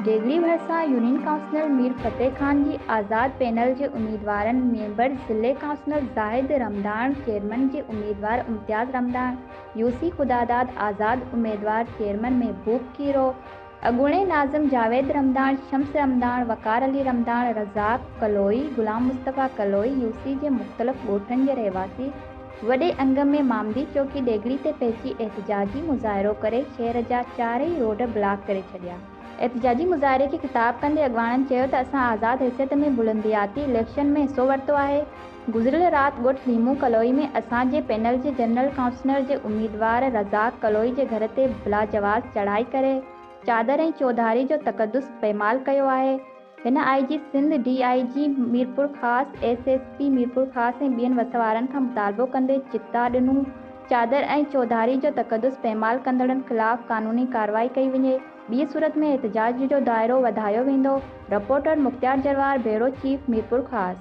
ڊيگڙي ڀرسان union councillor Mir Fateh Khan جي آزاد پينل جي اميدوارن ميمبر ضلعي ڪائونسلر زاهد رمضاڻ، چيئرمن جي اميدوار امتياز رمضاڻ، يوسي خداداد آزاد اميدوار چيئرمن محبوب کيرو، اڳوڻي ناظم جاويد رمضاڻ، شمس رمضاڻ، وقار علي رمضاڻ، رزاق ڪلوئي، غلام مصطفيٰ ڪلوئي، يوسي جي مختلف ڳوٺن جي رهواسي وڏي انگ ۾ مامدي چوڪي ڊيگڙي تي پهچي احتجاجي مظاهرو ڪري شهر جا چارئي روڊ بلاڪ ڪري ڇڏيا. احتجاجي مظاهري کي خطاب ڪندي اڳواڻن چيو ته اسان آزاد حيثيت ۾ بلندياتي اليڪشن ۾ حصو ورتو آهي، گذريل رات ڳوٺ ليمون ڪلوئي ۾ اسان جي پينل جي جنرل ڪائونسلر جي اميدوار رزاق ڪلوئي جي گهر تي بلاجواز چڙهائي ڪري چادر ۽ چوڌاري جو تقدس پيمال ڪيو آهي، هن I G Sindh, D I G Mirpurkhas, S S P Mirpurkhas ۽ ٻين وس وارن کان مطالبو ڪندي چتاء ڏنو چادر ۽ چوڌاري جو تقدس پيمال ڪندڙن خلاف قانوني ڪارروائي ڪئي وڃي، ٻي صورت ۾ احتجاج جو دائرو وڌايو ويندو، رپورٽر مختيار جروار، بيورو چيف ميرپورخاص.